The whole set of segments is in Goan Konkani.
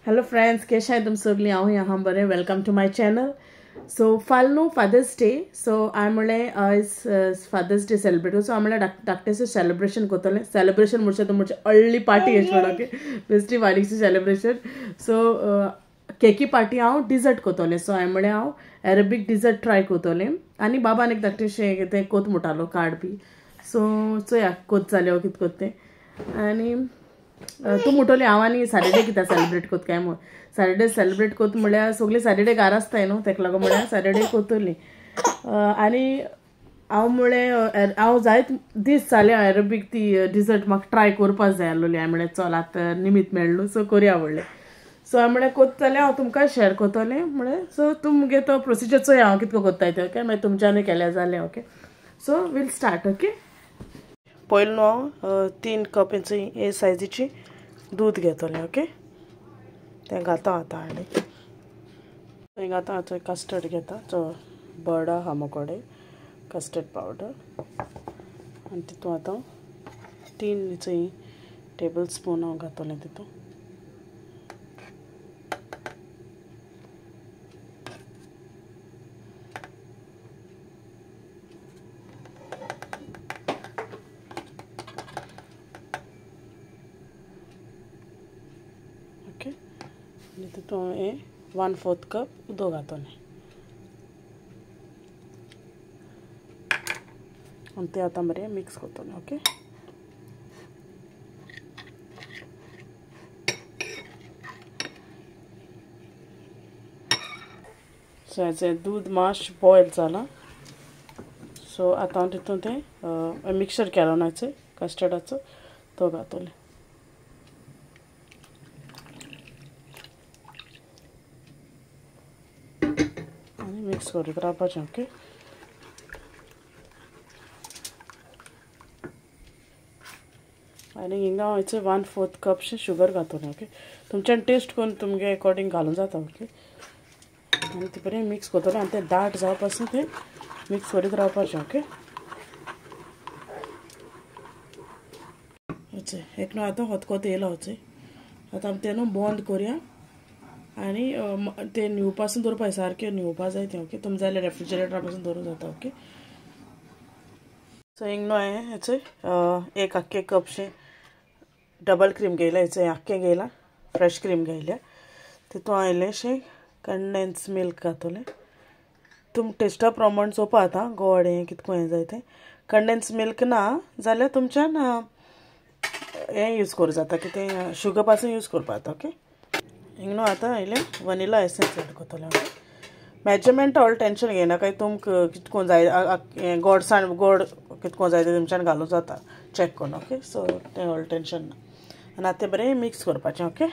हेलो फ्रेंड्स, कैसे हैं तुम सगळीं? हांव यहाँ बरें. Welcome to my channel. So फाल्यां फादर्स डे. सो हांवें म्हणलें आयज फादर्स डे सेलिब्रेट. सो हांवें म्हणलें धाकटेंशें सेलिब्रेशन करतलें. सेलिब्रेशन म्हणचे तो म्हणजे अर्ली पार्टी अशें म्हणून, ओके, बेश्टी बारीकशी सेलिब्रेशन. सो केकी पार्टी हांव डिजर्ट करतलें. सो हांवें म्हणलें हांव अरेबीक डिजर्ट ट्राय करतलें. आनी बाबान एक धाकटेंशें कितें कोत म्हणटालो कार्ड बी. सो चोया कोत जालें कितें कोत तें. आनी तूं म्हणटली हांव आनी सॅटर्डे कित्याक सेलिब्रेट कोत काय म्हूण. सॅटर्डे सेलिब्रेट कोत म्हळ्यार सगळीं सॅटर्डे घरा आसताय न्हू, तेका लागून म्हळ्यार सॅटर्डे कोतली. आनी हांव म्हळें हांव जायत दीस जाले अरेबीक ती डिजर्ट म्हाका ट्राय करपाक जाय आसलोली. हांवें म्हळें चल आतां निमीत मेळ्ळो सो करया म्हणलें. सो हांवें म्हळें कोत जाल्यार हांव तुमकां शेअर करतलें म्हळें. सो तुमगे तो प्रोसिजर चोया हांव कितको कोत्ताय तें, ओके. मागीर तुमच्यानूय केल्यार जालें, okay. So we'll start, okay. पयलीं न्हू हांव 3 कप हे सायजीची दूद घेतलें, ओके. तें घाता आतां. आनी थंय घाता आतां कस्टर्ड घेता, तो बर्ड आहा म्हजे कस्टर्ड पावडर. आनी तितून आतां 3 टेबल स्पून हांव घातलें तितून. ओके, आनी तितून हें 1/4 कप उदक घातलें. आनी तें आतां बरें मिक्स करतलें, ओके. सो हेजें दूद मातशें बॉयल जालां. सो आतां हांव तितून तें मिक्सर केलो ना कस्टर्डाचो तो घातलें. आनी मिक्स करीत रावपाचें, ओके. आनी हिंगा हांव 1/4 कपशें शुगर घातलें, ओके. तुमच्यान टेस्ट करून तुमगे अकॉर्डिंग घालूं जाता, ओके. आनी तें बरें मिक्स करतलें आनी तें दाट जावपा पासून तें मिक्स करीत रावपाचें, ओके. एक न्हू आतां हतकोत येयला वचय. आतां आमी तें न्हू बंद करया आनी तें न्हिवपासून दवरपा सारकें न्हिवपा जाय तें, ओके. तुमी जाल्यार रेफ्रिजरेटरा पासून दवरूं जाता, ओके. सो हिंग न्हू हांवें हेचय एक आख्खें कपशें डबल क्रीम घेयला, हेचय आख्खें घेयला, फ्रेश क्रीम घेयल्या. तितून हांवें इल्लेंशें कंडेन्स मिल्क घातलें. तुम टेस्टा प्रमाण चोवपा आतां गोड हें कितको हें जाय तें. कंडेन्स मिल्क ना जाल्यार तुमच्यान हें यूज करूं जाता, कितें शुगर पासून यूज करपा जाता, ओके. हिंग न्हू आतां इल्लें वनिला एसेन्स एड करतलें, ओके. मेजरमेंट ऑल टेंशन घेयनाका, तुमकां कितको जाय गोडसाण गोड कितको जाय तें तुमच्यान घालूं जाता चॅक करून, ओके. सो तें ऑल टेंशन ना. आनी आतां तें बरें मिक्स करपाचें, ओके.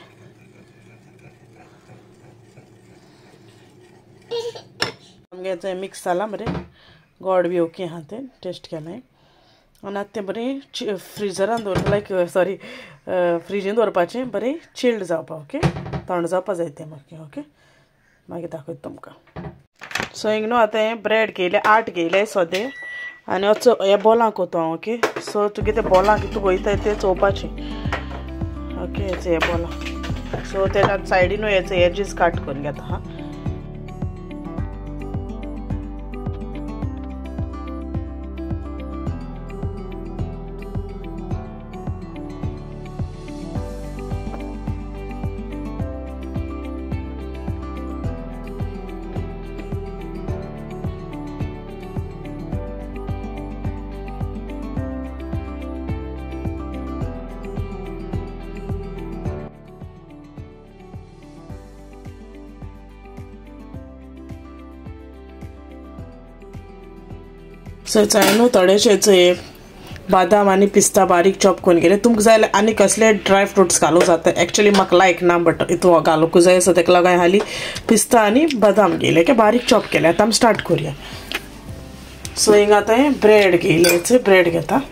आमगें मिक्स जालां बरें, गोड बी ओके आहा तें टेस्ट केलें. आनी आतां तें बरें फ्रिजरान दवर, लायक सॉरी फ्रिजीन दवरपाचें, बरें चिल्ड जावपा, ओके. थंड जावपा जाय तें मागीर, ओके. मागीर दाखयता तुमकां. सो हिंग न्हू आतां हें ब्रेड घेयलें, 8 घेयलें सोदे. आनी असो हे बोलां कोतो हांव, ओके. सो तुगे ते बोलां कितू वयताय तें चोवपाचें, ओके. हेचे हे बोलां. सो ते आतां सायडीनूय हेचे एजीस कट करून घेता, हां. सो हांवें न्हू थोडेशें बादाम आनी पिस्ता बारीक चॉप करून गेले. तुमकां जाय जाल्यार आनी कसले ड्राय फ्रुट्स घालूं जाता. एक्चुअली म्हाका लायक ना, बट हितून घालूंक जाय, सो तेका लागून हांवें हाली पिस्ता आनी बादाम घेयले, ओके. बारीक चॉप केले. आतां आमी स्टार्ट करुया. सो हिंगा आतां हांवें ब्रेड घेयले, ब्रेड घेता,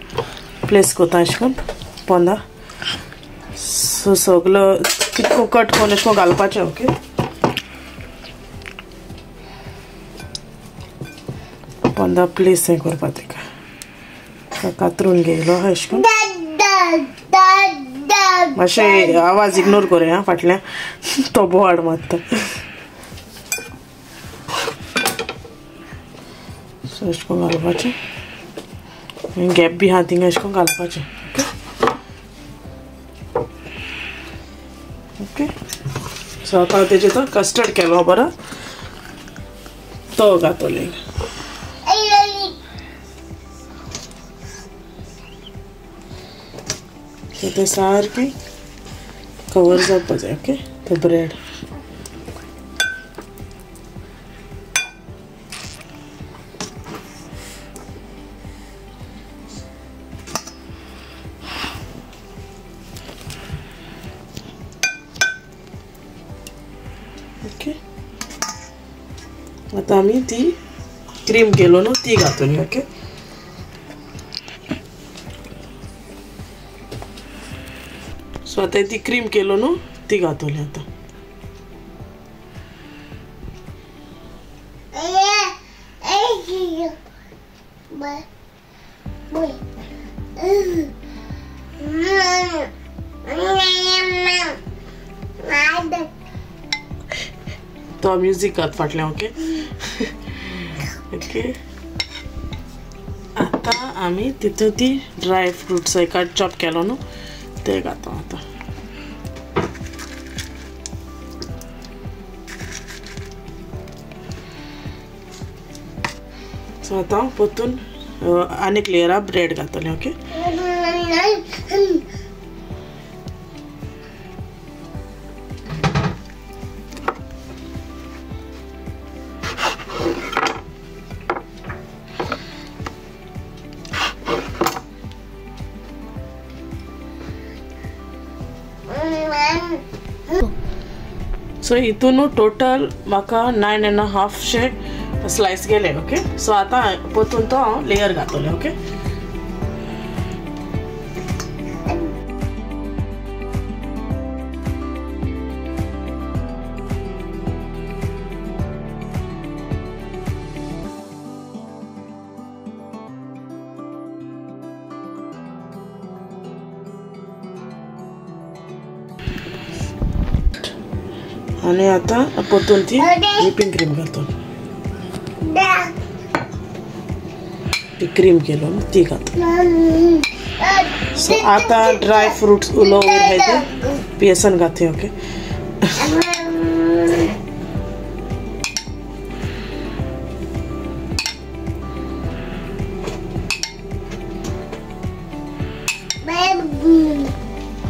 प्लेस करता अशें करून पोंदा. सो सगलो कितको कट करून अशें करून घालपाचें, ओके. पोंदा प्लेस हें करपा तेका कातरून घेयलो अशें करून. मातशें आवाज इग्नोर करूया फाटल्यान तो बोवाड मारता. सो अशें करून घालपाचें, गॅप बी आहा थिंगा अशें करून घालपाचें. ओके, सो आतां तेजें तो कस्टर्ड केलो बरो तो घातोलें. सो तें सारकें कवर जावपा जाय. ओके, तो ब्रेड ओके, आतां आमी ती क्रीम केलो न्हू ती घातली. ओके, सो आतां ती क्रीम केलो न्हू ती घातली आतां. तो म्युजीक घात फाटल्यान. ओके ओके, आतां आमी तितून ती ड्राय फ्रुट्स कट चॉप केलो न्हू ते घाता आतां. सो आतां परतून आनीक लेयरा ब्रेड घातलें. ओके, सो हितून टोटल म्हाका 9.5 शे स्लायस गेले. ओके, सो आतां परतून तो हांव लेयर घातलें. ओके, आनी आतां परतून ती व्हिपिंग क्रीम घालतो. ती क्रीम केलो न्हू ती घालतो. सो आतां ड्राय फ्रुट्स उलो आहाय ते पियेसन घातली. ओके,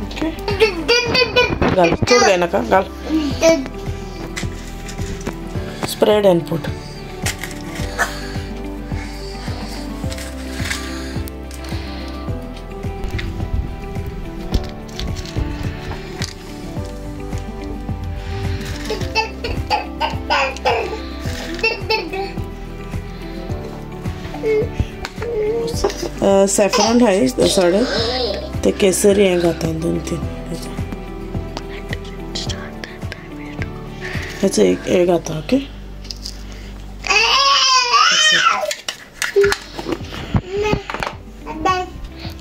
ओके, घाल चड जायनाका, घाल spread and put. Saffron है साडे ते केसरी हें घाता दोन तीन. हेचो एक एग आता. ओके,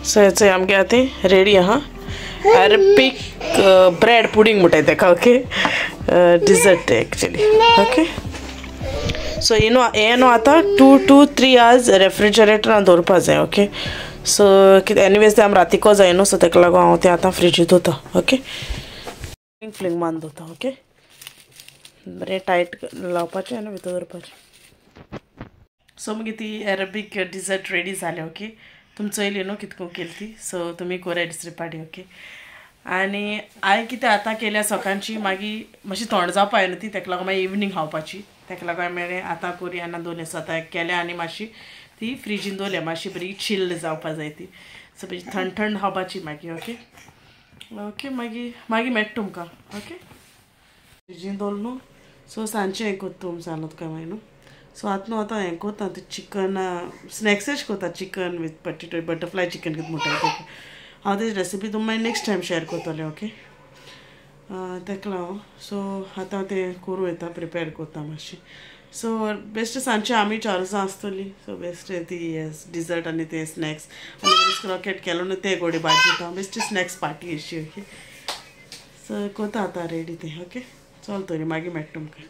सो हेचो आमगे आतां रेडी आहा अरबिक ब्रेड पुडींग म्हणटाय तेका. Okay, dessert actually. Okay, so हे न्हू हें न्हू आतां 2 to 3 hours रेफ्रिजरेटरान दवरपा जाय. ओके, सो कितें एनिवेज तें आमी रातीको जाय न्हू, सो तेका लागून हांव तें आतां फ्रिजींत दवरता. ओके, फ्लिंग मारून दवरता. ओके, बरें टायट लावपाचें आनी भितर दवरपाचें. सो मागीर ती अरेबीक डिजर्ट रेडी जालें. ओके, तुमी चोयली न्हू कितको केली ती. सो तुमी कोराय दुसरे पाटी. ओके, आनी हांवें कितें आतां केल्या सकाळची, मागीर मातशी थंड जावपा न्हू ती, तेका लागून मागीर इवनींग खावपाची, तेका लागून हांवें आतां कोरया आनी दोन दिसां आतां केल्या आनी मातशी ती फ्रिजीन दवरल्या, मातशी बरी चिल्ल जावपा जाय ती. सो बरी थंड थंड खावपाची मागीर. ओके ओके, मागीर मागीर मेळटा तुमकां. ओके, फ्रिजीन दवरलो न्हू. सो सांजचें हें कोत्ता तुम सांगलो तुका मागीर न्हू. सो आतां न्हू आतां हें कोत्ता तें चिकन स्नॅक्सच कोत्ता, chicken with potato butterfly chicken कितें म्हणटा तें. हांव तेजी रेसिपी तुमकां मागीर नेक्स्ट टायम शेयर करतलें. ओके, तेका लागून सो आतां तें करूं येता, प्रिपेर करता मातशें. सो बेश्टे सांजचे आमी 4 जाण आसतली. सो बेश्टे ती डिजर्ट आनी ते स्नॅक्स आनी क्रॉकेट केलो न्हू ते गोडी भाजी बेश्टे स्नॅक्स पार्टी अशी. ओके सो कोता आतां रेडी तें. ओके चल तरी मागीर मेळटा तुमकां.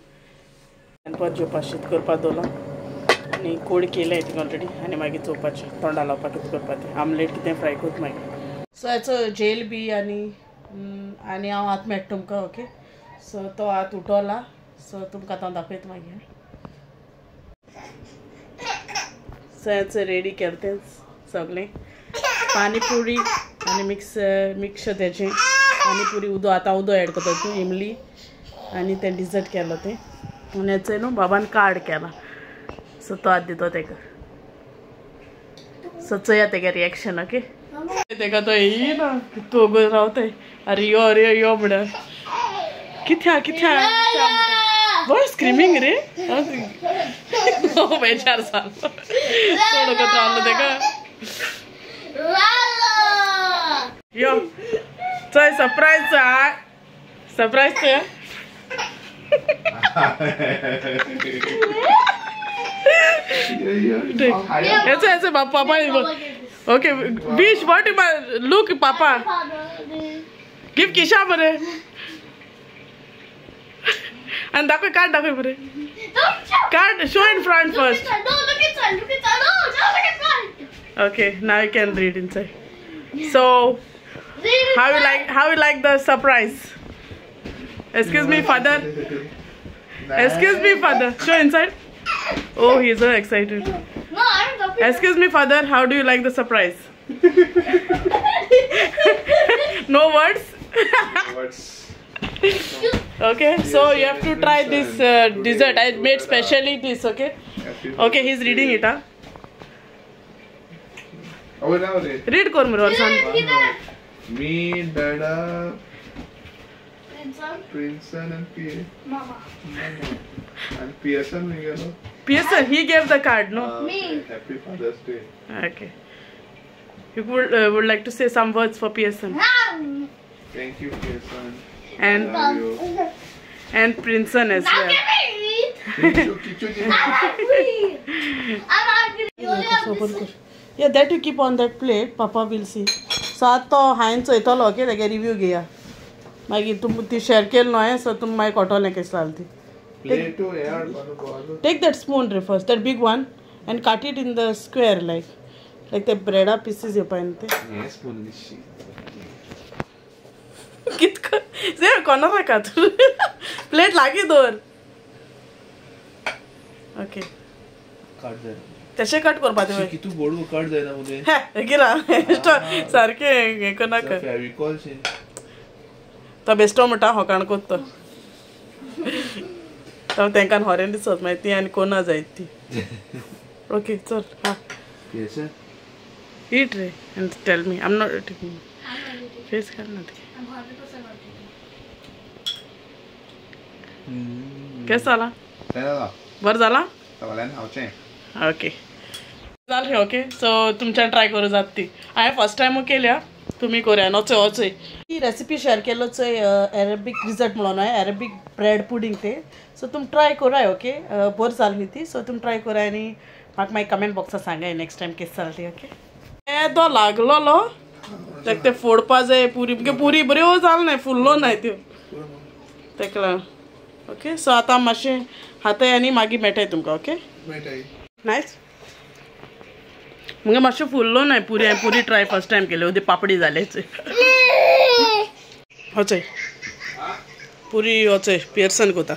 परत जेवपा शीत करपा दवरलां आनी कोड केलें तिंगा ऑलरेडी आनी मागीर चोवपाचें तोंडा लावपाक कितें करपा तें आमलेट कितें फ्राय करता मागीर. सो हेचो जेल बी आनी आनी हांव आतां मेळटा तुमकां. ओके सो तो आतां उठोला सो तुमकां आतां हांव दाखयता मागीर. सो हेचो रेडी केलें तें सगळें पानीपुरी आनी मिक्स मिक्स तेजें पानीपुरी उदो आतां उदो एड करता तूं इमली आनी तें डिजर्ट केलो तें. आनी हेचो न्हू बाबान कार्ड केला सो तो आतां दितो तेका. सो चोया तेगे रिएक्शन. ओके तेका तो येना तूं वोगोत रावताय अरे यो अरे यो म्हळ्यार कित्या कित्या बरो स्क्रिमींग रे बेचार जालो चड वगत रावलो तेका. यो चोय सरप्रायज सरप्रायज चोय. ऐसे ऐसे पापा. Okay wish what look papa give Kisha बरे आनी दाखय कार्ड दाखय बरे card show in front first. Okay now you can read inside. So how you like the surprise? Excuse me father, excuse me father, show inside. Oh, he's so excited. No, I'm not. Excuse me, father, how do you like the surprise? No words? No words. Okay, so you have to try this dessert. I made specially this, okay? Okay, he's reading it, huh? Read kor mero son. Me, Dada, Princeton and P. Mama. And Pearson, we get. Pearson, he gave the card, no? Me. Happy Father's Day. Okay. You would like to say some words for Pearson? Thank you, Pearson. And and Princeton as well. I'm hungry. Yeah, that you keep on that plate. Papa will see. So आतां हांवें चोयतलो. ओके तेगे रिव्यू घेया मागीर तुम ती शेअर केली न्हय सो तुम मागीर कळटलें कशें जालें ती. Take that spoon first, that big one, and cut it in the square like the bread pieces येवपा न्हू ते. कितको कॉर्नर नाका तूं प्लेट लागीं दवर. ओके तशें कट करपा तें कितू बोडू कट जायना मुगे हें किरा सारकें हें करनाका. फेविकॉल शे तो बेश्टो म्हणटा होकाण कोत्तो तो तेंकां होरेन दिसत मागीर ती आनी कोना जायत ती. ओके चल हा ईट रे and tell me I am not taking face घाल ना ते. केस जाला बरें जाला ओके जालें. ओके सो तुमच्यान ट्राय करूं जाता ती हांवें फर्स्ट टायम केल्या तुमी कोया नोचय वचय. ही रेसिपी शेअर केलो चोय अरेबीक डिजर्ट म्हणून हांवें अरेबीक ब्रेड पुडींग ते. सो तुमी ट्राय कराय. ओके बरी जाली ती. सो तुमी ट्राय कराय आनी म्हाका मागीर कमेंट बॉक्सार सांगाय नेक्स्ट टायम केस जाली ती. ओके येदो लागलोलो ताका तें फोडपा जाय पुरी पुरी बऱ्यो जाल नाय फुल्लो नाय त्यो तेका लागून. ओके सो आतां मातशें हाताय आनी मागीर मेळटाय तुमकां. ओके नायस मुगे मातशें फुल्लो नाय पुरी. हांवें पुरी ट्राय फर्स्ट टायम केली उद्या पापडी जालेच. वचय पुरी वचय पियर्सन कोता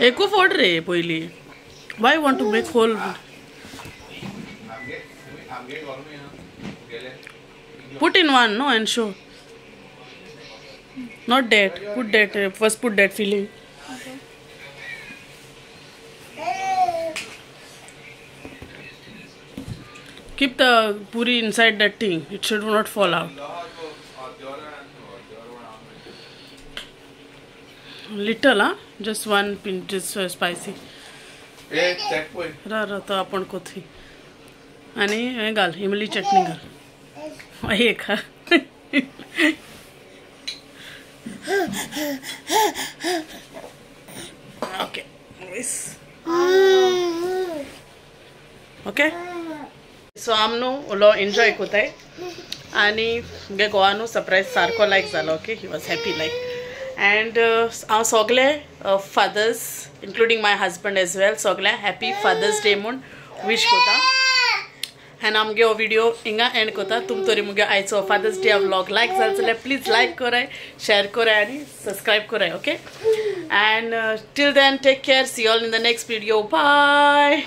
एकू फोड रे पयली. Why want to make whole? Put in one, no, and show. Not that. Put that first. Put that filling. Okay. Keep the puri inside that thing. It should not fall out. Little, huh? Just one pinch, just spicy. रा रा तो आपण कोथी आणि हे घाल इमली चटणी घाल. एक Okay okay. सो आम न्हू उलो एन्जॉय कोताय आनी मुगे गोवा न्हू सरप्रायज सारको लायक जालो. Okay, he was happy like. And हांव सगळे fathers including my husband as well सगळ्यांक हॅपी फादर्स डे म्हूण विश कोता. आनी आमगे हो व्हिडिओ हिंगा एंड कोता. तुम तरी मुगे आयचो फादर्स डे व्लॉग लायक जालो जाल्यार प्लीज लायक कराय, शेअर कराय आनी सबस्क्रायब कराय. Okay, and till then take care, see all in the next video. Bye.